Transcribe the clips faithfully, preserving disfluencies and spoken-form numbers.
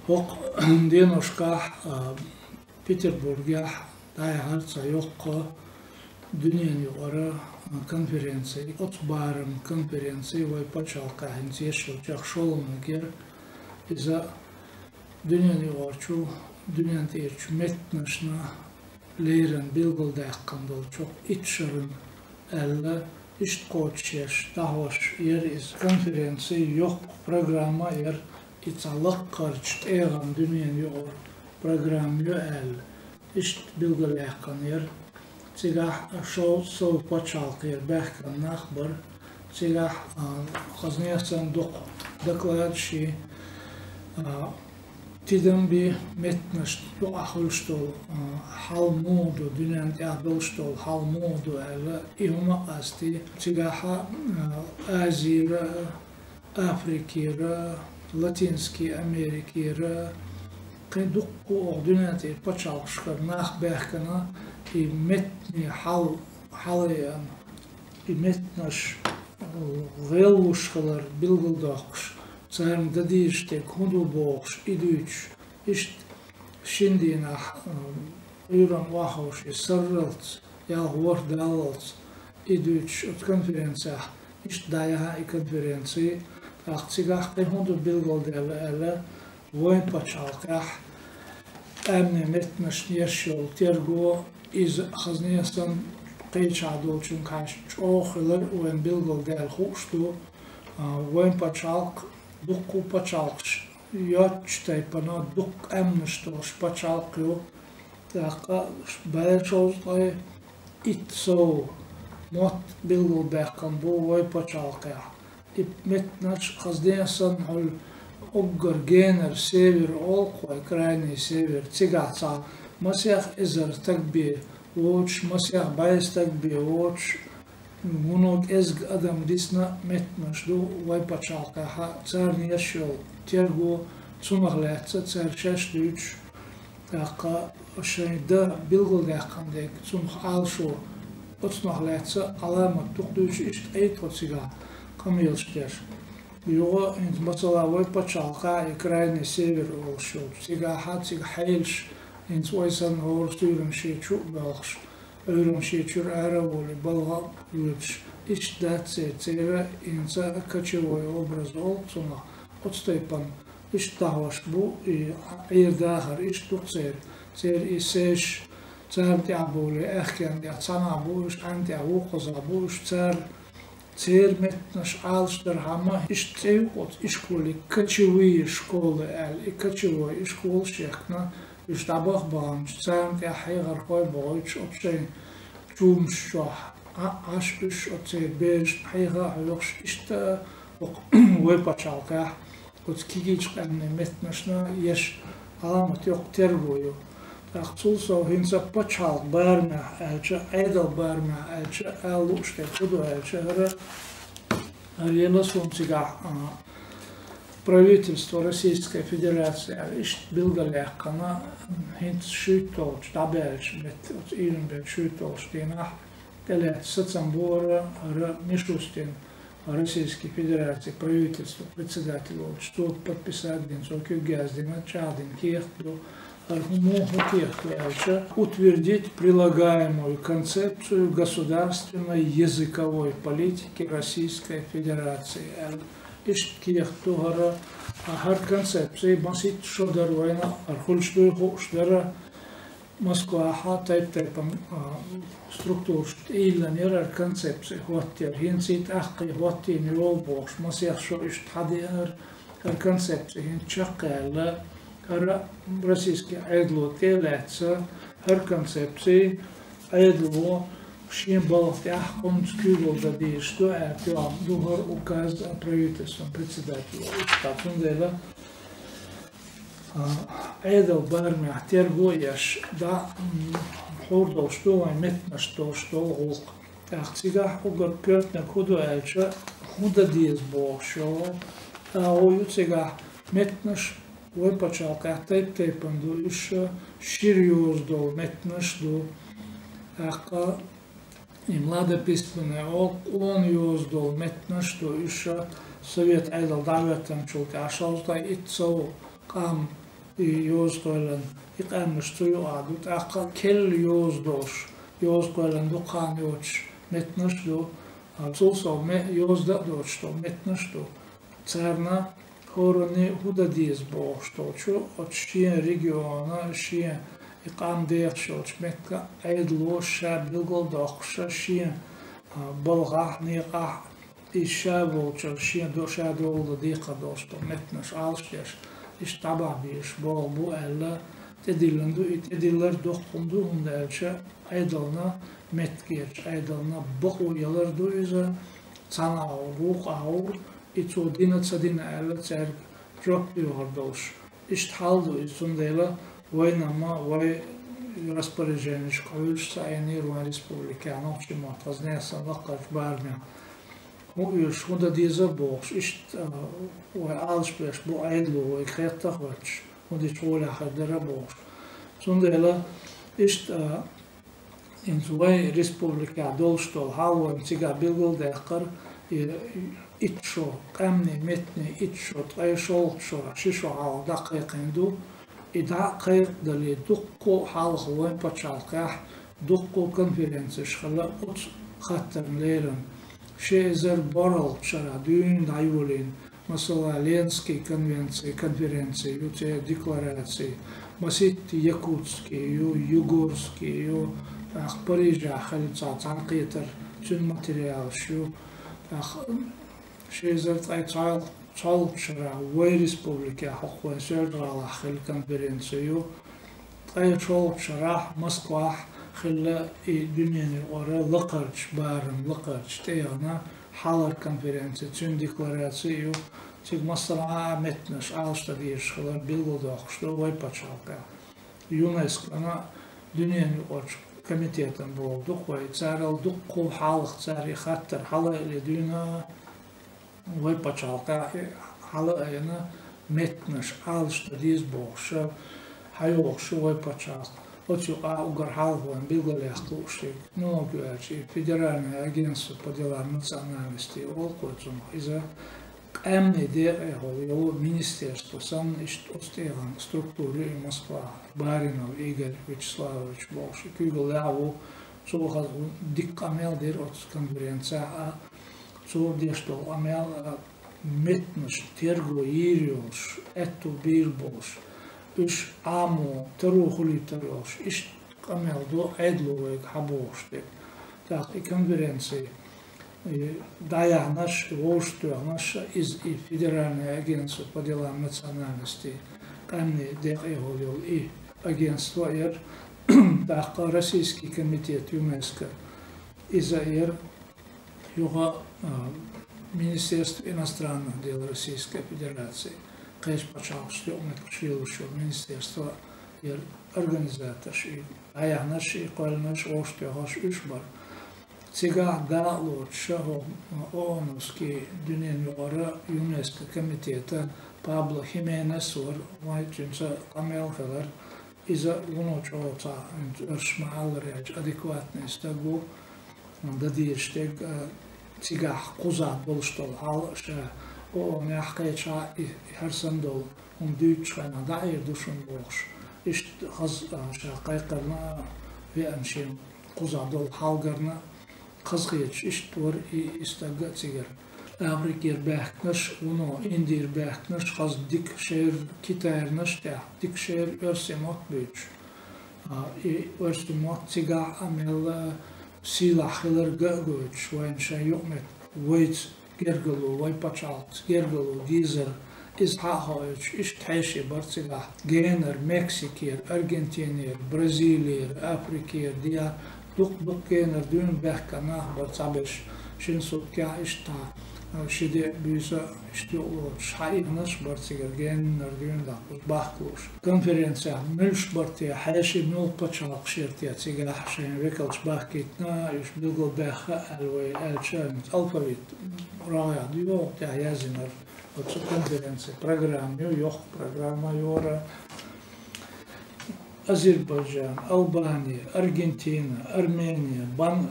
ХӀокху деношкахь, а, Петербургехь дӀаяхьара цхьа йоккха дуьненан юкъара, а, конференци. Оцу барамехь конференци вай пачхьалкхехь хӀинца еш йолчех шолгӀаниг яра. Иза дуьненан юкъарчу, дуьненан тӀерачу меттанашна леррина билгалдаьккхина долчух итт шарна аьлла, иштта кхочушъеш, дӀахьош яра иза конференци, йоккха программа яра, и цхьа лаккхарчу тӀегӀан дуьненан юкъара программа ю аьлла, иштта билгалъяьккхина яра. Цигахь шовзткъе сов пачхьалкхера баьхкина нах бара. Цигахь, а, хазне а санна дукха докладаш, а, тидам бен меттанашна юкъахь хуьлуш долу, а, хьал муха ду, дуьненна тӀехь долуш долу хьал муха ду аьлла, и хӀума а къастий. Цигахь, а, Азийра, Африкера, Латинский Америкера, кхин дуккха а оха дуьнен тӀера пачхьалкхашкара нах баьхкина, и меттанийн хьал, хьалаян, и меттанаш гӀеллуш хилар билгалдоккхуш, царна дан дезаш дерг хӀун ду бохуш, и дуьйцуш, иштта шина дийнахь, а, Ӏуьйранна охьаховший сарралц, ялх ворхӀ даллалц, и дуьйцуш оцу конференцехь, иштта дӀаяхьа и конференци, тӀаккха цигахь кхин хӀун ду билгалдаьлла аьлла, вайн пачхьалкхехь къаьмнийн меттанашна еш йолу терго, иза хазне а санна кхечахь долчуьнга хьаьжча чӀогӀа хилар вайна билгалдаьлла хууш ду, а, вайн пачхьалкх дуккха а пачхьалкхаш йоцчу тайпана дуккха къаьмнаш долуш пачхьалкх ю. ТӀаккха бӀе шовзткъе итт сов мотт билгалбаьккхина бу вай пачхьалкхехь. И меттанаш хазне а санна хьуьлла уггар генара север олу-кх вай, крайний север, цигахь цхьа масех эзар стаг бен воцуш, масех бӀе стаг бен воцуш, вуно кӀезиг адам дисна меттанаш ду вай пачхьалкхехь, царна еш йолу терго, цунах лаьцна цара шаьш дуьйцуш, тӀаккха шайн дан билгалдаьккхина дерг, цунах Ӏалашо, оцунах лаьцна Ӏаламат дукха дуьйцуш, иштта айхьа тхо цигахь къамелаш деш. Юха хӀинца, масала, вай пачхьалкхехь и крайний север олуш йолчу цигахь, цига хьелаш, хӀинца вай санна хӀора суьйранна шен чу а боьлхуш, Ӏуьйранна шен чуьра ара а волий, балха а воьдуш, иштта дац церан, церан хӀинца кочевой образ олу цунах, оцу тайпана иштта дӀахьош бу, и Ӏер-дахар иштта ду-кх церан. Церан и сеш, царна тӀехь бовлий, аьхкенна тӀехь цхьанхьа бу уьш, Ӏаьнна тӀехь вукхузахь бу уьш, цара церан меттанаш Ӏалашдархьама, иштта цӀе ю-кх оцу ишколе, кочевые школы аьлла, и кочевой ишколаш яхкина, уьш дӀабаха баханчу, царна тӀехь хьехархой а бохуьйтуш, оцу шайн чумаш чохь Ӏа-, Ӏаш уьш, оцу церан берашна хьеха а хьоьхуш, иштта а вай пачхьалкхехь оцу кегийчу къаьмнийн меттанашна еш Ӏаламат йоккха терго ю. ТӀаккха цул сов хӀинца пачхьалкхан барамехь аьлча, Ӏедалан барамехь аьлча, ала лууш дерг хӀун ду аьлча, хӀара, хӀара елла суна цигахь, а, правительство Российской Федерации аьлла иштта билгалъяьккхина, хӀинца шуьйтталгӀачу дӀабаьллачу метта, оцу июнь бен шуьйтталгӀачу дийнахь, тӀелаьцна сацам бу хӀара, хӀара Мишустин, Российский Федерации правительство председатель волчу, цо подписать дина, цо куьг яздина, чӀагӀдина кехат ду. ХӀара хӀун муха кехат ду аьлча: «Утвердить прилагаемую концепцию государственной языковой политики Российской Федерации», аьлла. Иштта кехат ду хӀара, а хӀара концепци масийтта шо дара вайна, хӀара хуьлуш дуй хууш дара, Москвахь тайп-тайпана, а, структурашна тӀеиллина яра хӀара концепци хӀоттаяр. ХӀинца и тӀаккха хӀоттийна йолу бохуш, масех шо иштта хьадеара хӀара концепци, хӀинца чекхъяьлла. ХӀара российский Ӏедало тӀе а лаьцна, хӀара концепци Ӏедало шен балха тӀехь хӀинца куьйгалла дан дезаш ду аьлла тоьхна ду хӀара указ а правительстван председатело. Иштта цундела А, Ӏедалан барамехь терго а еш, дӀа, м, хьур долуш ду вайн меттанаш долуш долу гӀуллакх. ТӀаккха цигахь уггар коьртаниг хӀун ду аьлча, хӀун дан деза бохуш йолу агӀо ю цигахь. Меттанаш вайн пачхьалкхехь тайп-тайпана ду, уьш шира йоза долу меттанаш ду. ТӀаккха и младописьменная олу, къона йоза долу меттанаш ду, уьш совет Ӏедал дӀахӀоьттинчул тӀаьхьа шовзткъе итт сов къам и йоза кхоьллина, и къаьмнаш цу юкъа ду, тӀаккха керла йоза долуш, йоза кхоьллина дукха хан йоцуш меттанаш а ду, а, цул сов ме-, йоза дан а доцуш долу меттанаш а ду. Царна хӀоранна хӀун дан деза бохуш долчу, оцу шен региона, шен и къам дехаш йолчу меттан Ӏедало ша билгалдоккхуш, шен, а, балхахь, некъахь, иза ша волчу, шен до-, ша долу декхар долуш долу меттанаш Ӏалашдеш, иштта дӀабахьа безаш болу бу аьлла, тӀедиллина ду. И тӀедиллар доккха хӀума ду, хӀунда аьлча Ӏедална, меттигерчу Ӏедална бакъо ялар ду иза, цхьана агӀор, вукху агӀор, и цо дина, ца дина аьлла, цаьрга жоп доьхур долуш. Иштта хьал ду иза, цундела вайна-м вай распоряженешка хьуьйсуш ца Ӏийнера вайн республикехь нохчийн мотт хаза нессан лакхарчу барамехь. ХӀун оьшу, хӀун дан деза а бохуш, иштта, а, вай Ӏалашбеш бу Ӏедало вайга хетта а хоьттуш, хӀун дича гӀолехь хир дара а бохуш. Цундела иштта, а, хӀинца вайн республикехь долуш долу хьал вайна цигахь билгалдаьккхира, и итт шо, къаьмнийн, меттанийн итт шо, ткъе шолгӀачу шо, ши шо хьалха дӀакхайкхийна ду. И дӀа а кхайкхадале, дуккха а хьалха вайн пачхьалкхехь дуккха а конференцеш хилла оцу хаттарна лерина. Ши эзар борхӀалгӀачу шарахь дуьйна дӀайолийна, масала, Венский конвенци, конференци ю, церан деклараци, масийтта Якутский ю, Югорский ю, тӀаккха Парижехь хилла цхьа цхьаьнакхетар, цуьнан материалаш ю, тӀаккха ши эзар ткъе цхьа-, цхьалгӀачу шарахь вайн республикехь, хӀокху вайн Соьлжа-ГӀалахь хилла конференци ю. Ткъе шолгӀачу шарахь Москвахь хилла и дуьненан юкъара лакхарчу барамехь, лакхарчу тӀегӀанехь хьалхара конференци, цуьнан деклараци ю. Цига массанхьа а меттанаш Ӏалашдан дезаш хилар билгалдоккхуш ду вайн пачхьалкхехь. ЮНЕСКОна, дуьненан юкъарчу комитетана бохург ду-кх вай, царал дуккха а хьалха цара и хаттар хьала а аьлла дуьйна, вай пачхьалкхехь хьала а айина, меттанаш Ӏалашдан деза бохуш, хьайогӀуш ю вай пачхьалкх. Оцу юкъахь уггар хьалха вайна билгалъяккха лууш дерг, муха ю аьлча, и Федеральное агентство по делам национальностей олу-кх вай цунах. Иза къаьмнийн декъехула йолу министерство санна, иштта оцу тӀегӀан структура ю и Москвахь, Баринов Игорь Вячеславович бохуш, и куьйгаллехь а ву, цо хаза дика къамел дира оцу конференцехь а, цо деш долу къамел а, меттанаш терго йийр йолуш, аьтту бийр болуш, уьш Ӏамо таро хуьлуьйтур йолуш, иштта къамел до Ӏедало вайга хьабохуш дерг. ТӀаккха и конференци, и дӀаяьхьнарш, вовшахтоьхнарш, иза и Федеральное агентство по делам национальностей, къаьмнийн декъехула йолу и агентство а яра, тӀаккха Российский комитет ЮНЕСКО, иза а яра, юха, а, Министерство иностранных дел Российской Федерации, кхечу пачхьалкхашца юкъаметтигаш лелош йолу министерство яра, организаторш и, дӀаяьхьнарш и, кхоьллинарш, вовшахтоьхнарш уьш бара. Цигахь дакъа лоцуш хӀокху ООНовский, дуьненан юкъара ЮНЕСКО комитета Пабло Хименес вара, вайн цуьнца къамел хилар. Иза вуно чӀогӀа цхьа, хӀинца оьрсаша ма-аллара аьлча, адекватный стаг ву, дан дезаш дерг, а, цигахь кхузахь долуш долу хьал а ша ООНехь, кхечахьа и, и хӀара санна долу хӀума дуьйцучу хенахь дӀаэр ду шуна бохуш. Иштта хаза, а, ша кхайкхарна а веана, шен кхузахь долу хьал гарна а хазахеташ, иштта вара и, и стаг а цигара. Африкера баьхкинарш, вуно Индера баьхкинарш, хаза дика шер, Китайрнаш тӀехь дика шер оьрсийн мотт буьйцуш. А, и оьрсийн мотт цигахь а мелла сийлахь хилар га а гойтуш, вайна шайн юкъаметтиг вайца гергарло, вай пачхьалкхца гергарло дезар, иза хьа а хоуьйтуш, иштта хьеший бара цигахь. Генара, Мексикера, Аргентинера, Бразилера, Африкера, дехьа дукха-дукха генара дуьйна баьхкина нах бара цхьаберш, шина суткехь иштта, а, ши де а, буьйса а иштта юкъалоцуш, хьаихнарш бара цигара генара дуьйна даккхуш, бахкалуш. Конференцехь муьлш бара те хьеший, муьлха пачхьалкхаш яра те цигахь шайн векалш бахкийтина, уьш билгалбаьхна аьлла вай аьлча, алфавит рогӀехь дуьйна тӀехь яздинарг. Оцу конференцин программа ю, йоккха программа ю хӀара. Азербайджан, Албания, Аргентина, Армения, Бан-,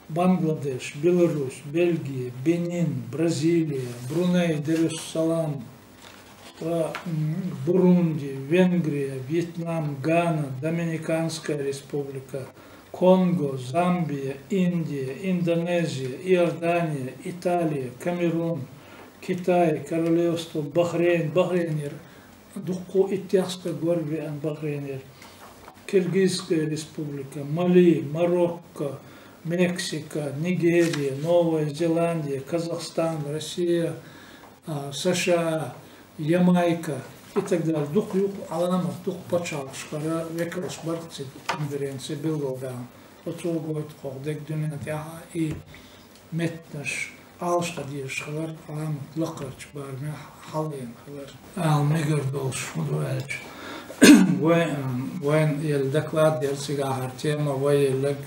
Бангладеш, Беларусь, Бельгия, Бенин, Бразилия, Бруней Дарус-Салам, Ва, м, Бурунди, Венгрия, Вьетнам, Гана, Доминиканская Республика, Конго, Замбия, Индия, Индонезия, Иордания, Италия, Камерун, Китай, Королевство Бахрейн, Бахрейнера дуккха иттех стаг вар веана Бахрейнера, Киргизская Республика, Мали, Марокко, Мексика, Нигерия, Новая Зеландия, Казахстан, Россия, а, США, Ямайка и так далее. Дукха юкъ Ӏаламат, дукха пачхьалкхашкара векалш бар цига конференце билгалдаьнна. Оцо гойту кхох дег дуьнен тӀехь а и меттанаш Ӏалашдан дезаш хилар, Ӏаламат лакхарчу барамехь хьалаена хилар. Ала мегар долуш хӀун ду аьлча, вай, вайн елла доклад яра цигахьара тема, вай елларг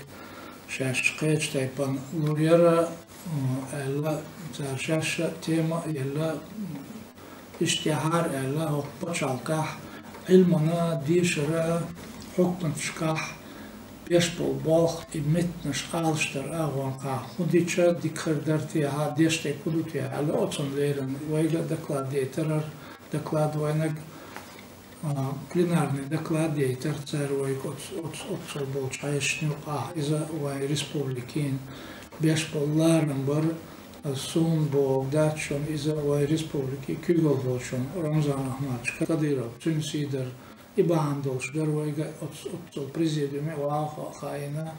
шаьш кхечу тайпана лур яра, м, аьлла, цара шаьш а тема а елла, м, иштта яхьара аьлла, хӀокху пачхьалкхехь Ӏилмана, дешара, хьукматашкахь беш болу болх и меттанаш Ӏалашдар агӀонкхахь хӀун дича дика хир дара техьа, деш дерг хӀун ду техьа аьлла, оцунна лерина вайга доклад яйтарара, доклад вайнаг, а, пленарный доклад яйтар цара вайга оц-, оц-, оццул болчу хьешашна юкъахь. Иза вайн республикин беш болу ларам бара, а, суна бохург дац шуна, иза вайн республикин куьйгалхочун Рамзан Ахматович Кадыров, цуьнан сий дара. И бахьана долуш дара вайга оц-, оццул президиуме ваха а хаийна,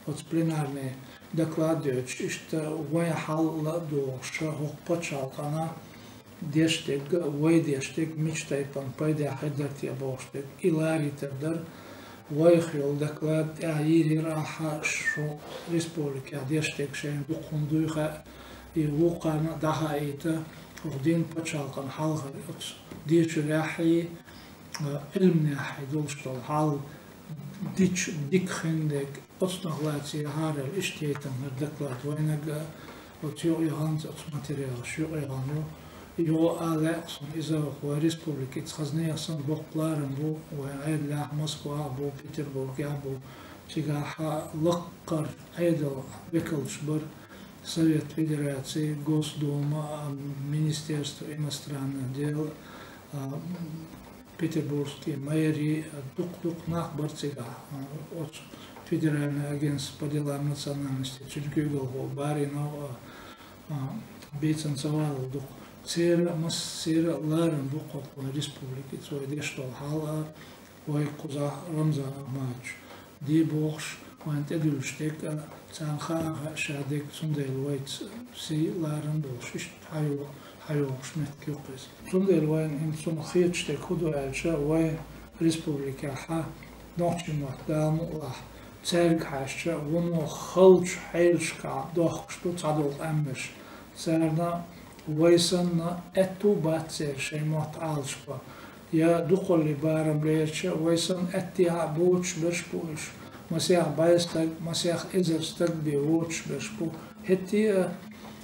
оцу пленарный доклад йойтуш, иштта вайн хьал а дохуш, хӀокху пачхьалкхана деш дерг а, вай деш дерг мича тайпана пайдехь хир дара те бохуш дерг, и ларитар дара. Вайх йолу доклад тӀаьхьа йийр яра ахьа, шу республикехь деш дерг шайна дукха хӀума дуй хаьа, и вукхарна а дӀахаийта, хӀокху дийнан пачхьалкхана хьалхара оцу дешарехь а, Ӏилманехь долуш долу хьал дича дика хин дерг, оцунах лаьцна яхьара аьлла, иштта яйтина хӀара доклад вайнаг, оцу юкъа яханца оцу материалаш юкъа яхана ю. Йо а лаьа суна иза, вайн республикица хазне а санна боккха ларам бу, вайн Ӏедалехь, Москвахь а бу, Петербургехь а бу, цигахь лаккхара Ӏедалан векалш бара, Совет Федерации, Госдума, а, Министерство иностранных дел, а, Петербургский мэри, а, дукха-дукха нах бара цигахь, а, оцу Федеральное агентство по делам национальностей, цуьнан куьйгалхо Баринов, а, а, бийцина ца валал дукха. Церан а, массеран а ларам бу хӀокху республикица вай деш долу хьал а, вай кхузахь Рамзан Ахматовича де бохуш, вайна тӀедуьллуш дерг а, царна хаа а хаьа ша дерг, цундела вайца сий, ларам болуш иштта хьайо-, хьайогӀуш меттиг ю-кх иза. Цундела вайна хӀинца цунах хеташ дерг хӀун ду аьлча, вайн республикехь нохчийн мотт, Дала мукъ лахь, цаьрга хьаьжча, вуно халчу хьелашкахь дохкуш ду цхьадолу къаьмнаш. Царна вай санна аьтту бац церан шайн мотт Ӏалашбан. Я дукхаллин барам лерча, вай санна аьттехьа а боцуш берш бу уьш, масех бӀе стаг, масех эзар стаг бен воцуш берш бу. ХӀетте а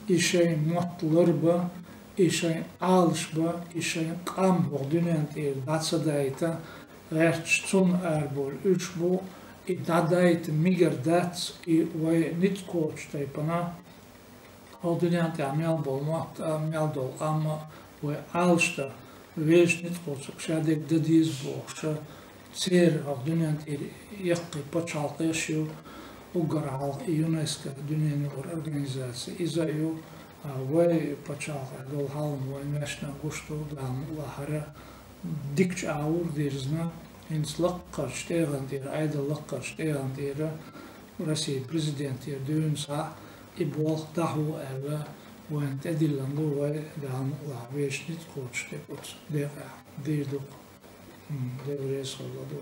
и шайн мотт ларбан, и шайн Ӏалашбан, и шайн къам хӀокху дуьнен тӀера дӀа ца дайта гӀерташ, цунна арабевлла уьш бу, и дӀадайта мегар дац, и вай ницкъ кхочу тайпана хӀокху дуьнен тӀехь мел болу мотт а, мел долу къам а вай Ӏалашдан, вешан ницкъ кхочург ша дерг дан деза бохуш, церан хӀокху дуьнен тӀера яккхий пачхьалкхаш ю, уггар хьалха и ЮНЕСКО, дуьненан юкъара организаци, иза а ю, а, вай пачхьалкхехь долу хьал-м вайн ваьшна гуш ду, Дала мукъ лахь, хӀара дикачу агӀор дирзина, хӀинца лаккхарчу тӀегӀан тӀера, Ӏедалан лаккхарчу тӀегӀан тӀера, Россин президентера дуьйна схьа и болх дӀахьо аьлла, вайна тӀедиллина ду вай, Дала мукъ лахь, вешан ницкъ кхочуш дерг оцу декъехь дийр ду-кх. М, Дела реза хуьлда ду.